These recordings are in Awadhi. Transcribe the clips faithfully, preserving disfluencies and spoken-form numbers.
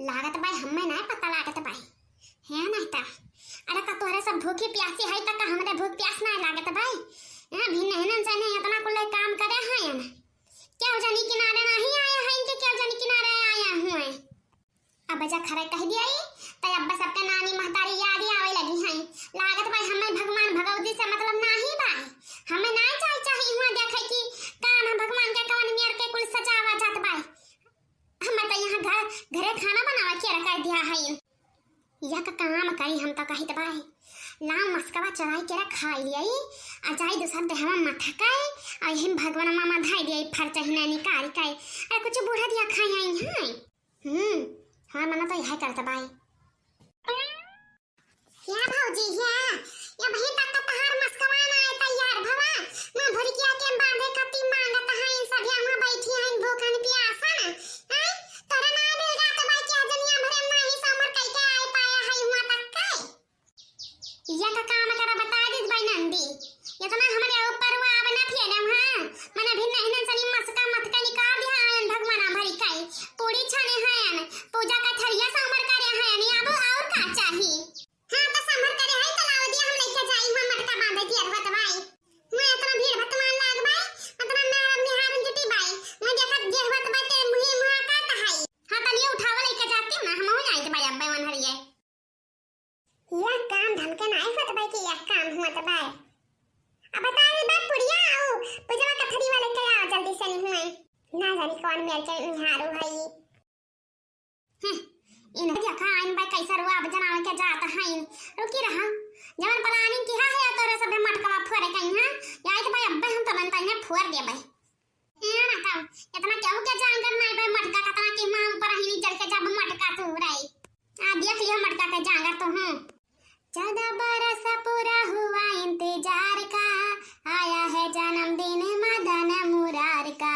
लागत बाय, हमें नाय पता लागत बाय। है नहीं ता। अरे, का तोहरे सब भूखी प्यासी है, ता का हमरे भूख प्यास नाय लागत बाय? हैं, भिन्नहिनन से नहीं इतना कुल काम करे हैं ना। केहू जनी किनारे नहीं आया है इनके, केहू जनी किनारे आया हुए। अब जा खरे कह दिया ई, त अब सबके नानी महतारी याद ही आवे लगी हैं। लागत बाय हमें भगवान भगवती से मतलब नाही बाय। हमें ना चाहे चाहे हुआ देखे कि कान भगवान के कवन मेर के कुल सजावा जात बाय। हमें तो यहाँ घर, घरे खाना बनावे के रखा दिया है। या का काम करी हम तो कहित बाय। लाओ मस्कवा चुराई के रखा लिया ई, आ जाई दूसर देहवा मथकाए, आ यही भगवान मामा धाई दिया ई फरचहिना निकाल के। अरे कुछ बूढ़ा दिया खाई आई हैं। हम्म, हाँ, मना तो यह करत बाय। या भौजी, या, या बहिन, तक तहार मस्कवा ना आए तैयार भवा। माँ भुरकिया के बांधे खातिर मांगत हैं, सब यहाँ बैठी हैं, भूखन प्यासन। हैं? तोरा ना मिल जात बाय कि जनिया भरे में नाही समर कई के आए पाया है हुआ तक के। या का काम करा बता दीत बाय नंदी। इतना हमरे ऊपर हुआ अब ना फेरम, हाँ? मने भिन्नहिनन सनी मस्का मथका निकाल दिया आयन भगवाना भरी काई। पूरी छाने हैं, पूजा का थरिया सांभर करे हैं, अब और का चाही? हाँ, तो सांभर करे हैं, तो लाव दिया, हम लेके जाई, हम मटका बांधे दिया रहत बाय। मैं इतना भीड़ भतमान लाग बाय, इतना मेहरा मेहार जुटी बाय। मैं देखत जे होत बाय ते मुही मुहा का तहाई। हाँ, तनिए उठावा लेके जाती हूँ ना, हम हो जाए बाय अब बाय वन हरिए। यह काम धमके नाय होत बाय कि यह काम होत बाय। अब बता रे बाय पुड़िया आऊ, पूजवा कथरी वाले के आओ जल्दी से नहीं हुए। ना जानी कौन मेर के निहारू है। हम्म, इन देखा आइन बाय कैसा रुआ अब जनावे के जात है। रुकी रहा, जवन planning किहा है तोरे सबे मटकवा फोरे कहीं, हाँ? या तो बाय अब्बे हम तुरंत आइने फोर देबे। ए ना तब, इतना केहू के जांगर नाय बे मटका, कतना के माँ ऊपर अहिनी जल के जब मटका तू उड़ाई। आ देख लियो मटका के जांगर तो हूँ। चौदह बरस पूरा हुआ इंतजार का, आया है जन्मदिन मदन मुरार का।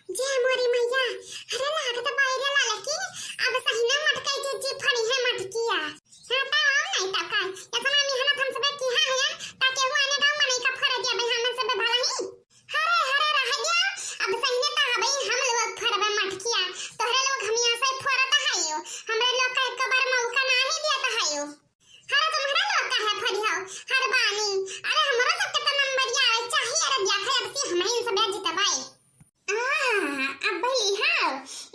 जे मोरी मैया, अरे लागत बाय रे लालकी, अब सही ना मटकाई के जी फड़ी है मटकिया। हाँ, ता आओ नहीं ता का, इतना मेहनत हम सबे किहा है, ताकि हुआ ने गाँव में नहीं का फरा दिया भाई, हमन सबे भला ही। हरे, हरे, रह गया, अब सही ने ता हबई हम लोग फरबे मटकिया, तोहरे लोग हम यहाँ से फोरत है यो, हमरे लोग का एक बार मौका ना ही दिया ता है यो। हरे तुम्हरे लोग का है फरियाओ, हर बानी। अरे हमरो सबके तो नंबरिया आवे चाहिए, अरे देखा अब से हम ही सब जितबाई। आ, अब भई हाओ,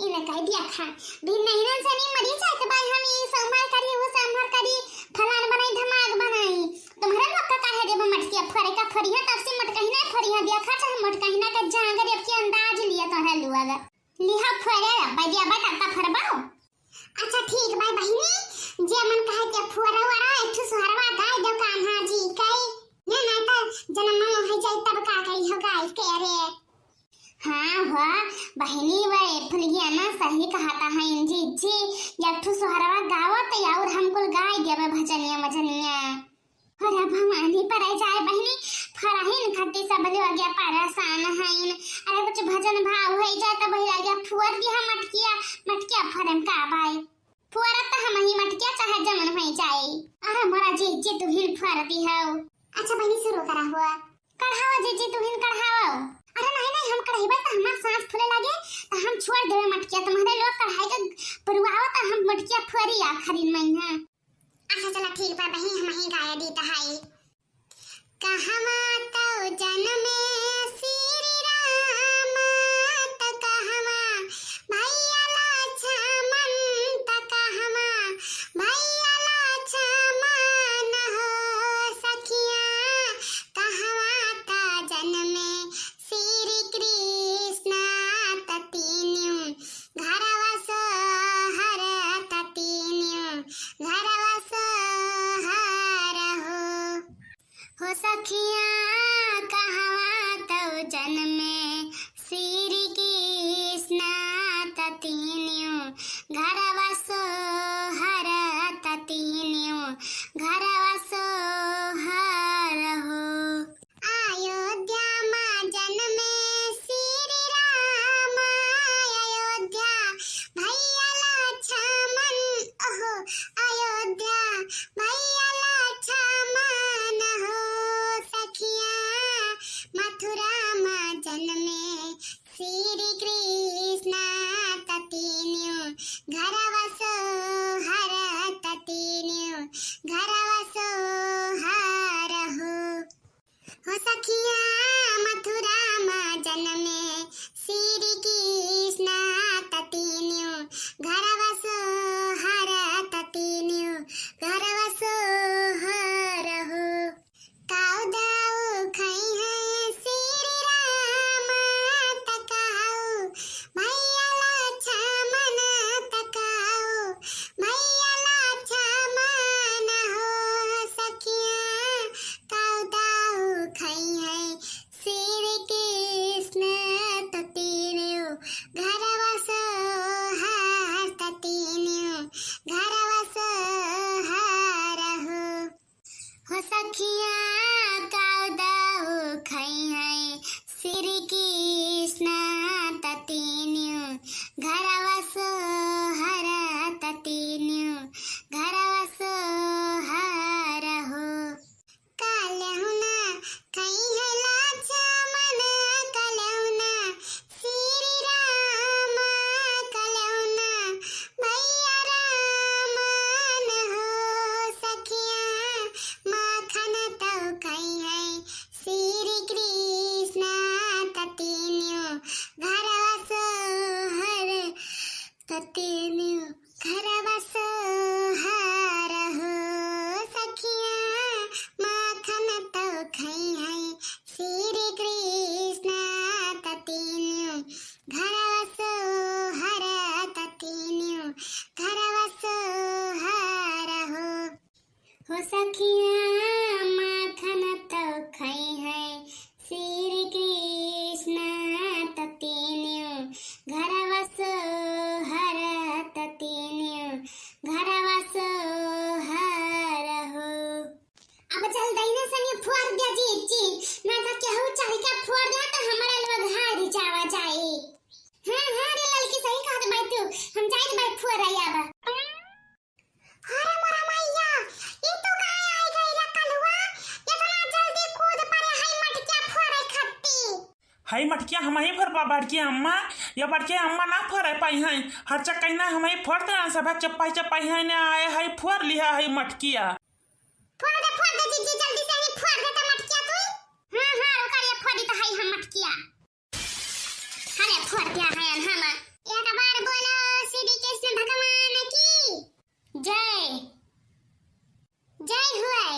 इने कह दिया खा। भिन्नहिनन सनी मरी जात बाय हम ई संभार करी, वो संभार करी, फलान बनाई, धमाक बनाई। तुम्हरे लोग का काहे देबो मटकिया फरे का फरिया, तब से मटकहिना फरिया दिया खा, चाहे मटकहिना का जांगर अब के अंदाज लिया तोहरा लुआ गा। लिहा फरे रे, बैदिया बा तब फरबाओ। अच्छा ठीक बाय बहिनी, जे मन कहे के फुअरा वरा एक ठो सोहरवा गाय दो कान्हा जी के। ना ना त जनम हो जाई तब का करी हो गाय के रे। हाँ हो बहिनी, वे फुलगिया ना सही कहता है जी जी, एक ठो सोहरवा गावत और हम कुल गाय देबे भजनिया मजनिया। अरे भवानी परे जाए बहिनी, फरहिन खातिर सब लोग आगे परेशान हईन। अरे कुछ भजन भाव होई जाए त बहिरा आगे फुअर दिहा मटकिया, मटकिया फरम का बाय। फुअर त हम ही मटकिया चाहे जमन होई जाए। अरे मोरा जी, जी तू हिल फुअर दिहाओ। अच्छा बहिनी शुरू करा हुआ। कढ़ावा जी, जी तू हिल कढ़ावा। अरे नहीं, नहीं, हम कढ़ाई बा त हमार सांस फूले लागे, त हम छोड़ देवे मटकिया, तुम्हरे लोग कढ़ाई के पुरवावा त हम मटकिया फुअरी आखिरी में है। अच्छा चला ठीक बा बहिनी, हम ही गाया दी तहाई। कहवा तौ जनमे श्री राम, त कहवा भैया लक्ष्मण, त कहवा भैया लक्ष्मण हो सखिया, कहवा त जनमे श्री कृष्ण, त तीनों घरवा सोहर, त तीनों घरवा सोहर हो। हो सखिया कहवा कृष्णा ततिन्यू घरवा सोहर, ततिन्यू घरवा सोहर हो। कलहुना कइहै लक्ष्मण, कलहुना श्री राम, कलहुना भैया राम न हो सखिया, माखन तौ खइहै श्री कृष्णा ततिन्यू घरवा सोहर, ततिन्यू घरवा सोहर हो सखिया, माखन तौ खइहै श्री कृष्णा ततिन्यू घरवा सोहर, ततिन्यू घरवा सोहर हो। हो सखिया, माखन तौ खइहै श्री कृष्णा ततिन्यू घरवा सोहर, ततिन्यू घरवा सोहर हो। अब चल दहिना सनिया फोड़ द्या जीजी, ना तो केहू चढ़ के फोड़ द्या तो हमरा लोग हारि जावा जाई। हाँ, हाँ रे ललकी, सही कहत बाई तू, हम जाइत बाई फोड़ आई अब। अरे मोरा मैया, ई तू काहे आई गई रे कलुआ? इतना जल्दी कूद पड़े हई मटकिया फोड़े खत्ती। हई मटकिया हमही फोड़बा बड़की अम्मा, या बड़की अम्मा ना फोड़े पाई हई। हर चक्कैना हमही फोड़ देना सब चप्पाई चप्पाई हई ने आए हई फोड़ लिहा हई मटकिया। फोड़ दे, फोड़ दे जीजी, जल्दी से ही फोड़ दे त मटकिया तू। हाँ, हाँ, रुका रे, फोड़ी त हई हम मटकिया। अरे फोड़ दिया है हम। एक बार बोलो श्री कृष्ण भगवान की जय। जय हुए।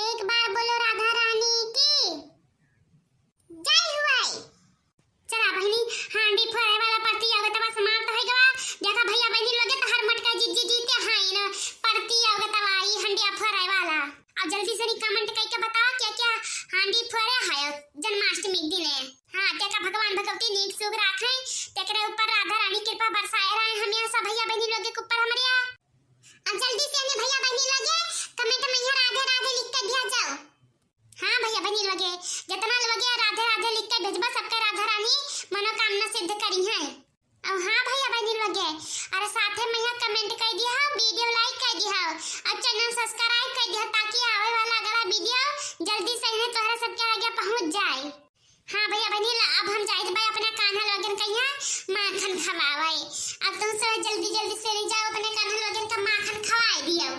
एक बार बोलो राधा रानी की जय हुए। चला बहिनी, हांडी फोड़े वाला प्रतियोगिता समाप्त हो गवा। देखा भैया बहिनी लोगे तोहर मटका जीजी जीते हैं न प्रतियोगिता ई हंडिया फोड़े वाला। अब जल्दी से नी comment करके बताओ क्या क्या हांडी फोड़े है जन्माष्टमी के दिन है। हाँ, तेका भगवान भगवती नीक सुख राखे, तेकरे ऊपर राधा रानी कृपा बरसाए रहे हमें सब भैया बहिनी लोगे के ऊपर हमरे। अब जल्दी से हमें भैया बहिनी लोगे comment में यहाँ राधे राधे लिख के दिया जाओ। हाँ भैया बहिनी लोगे, जितना लोगे राधे राधे लिख के भेजबा, सबके राधा रानी मनोकामना सिद्ध करी है। और हाँ भैया बहिनी लोगे, अरे साथे में यहाँ comment कर दिया, video like कर दिया और channel subscribe कर दिया, ताकि आवे वाला अगला video जल्दी से इन्हें तोहरा सबके आगे पहुँच जाए। हाँ भैया बहिनी ला, अब हम जाइत बा अपने कान्हा लोगन के यहाँ माखन खवावे। अब तुम सब जल्दी जल्दी से ले जाओ, अपने कान्हा लोगन का माखन खवाए दियो।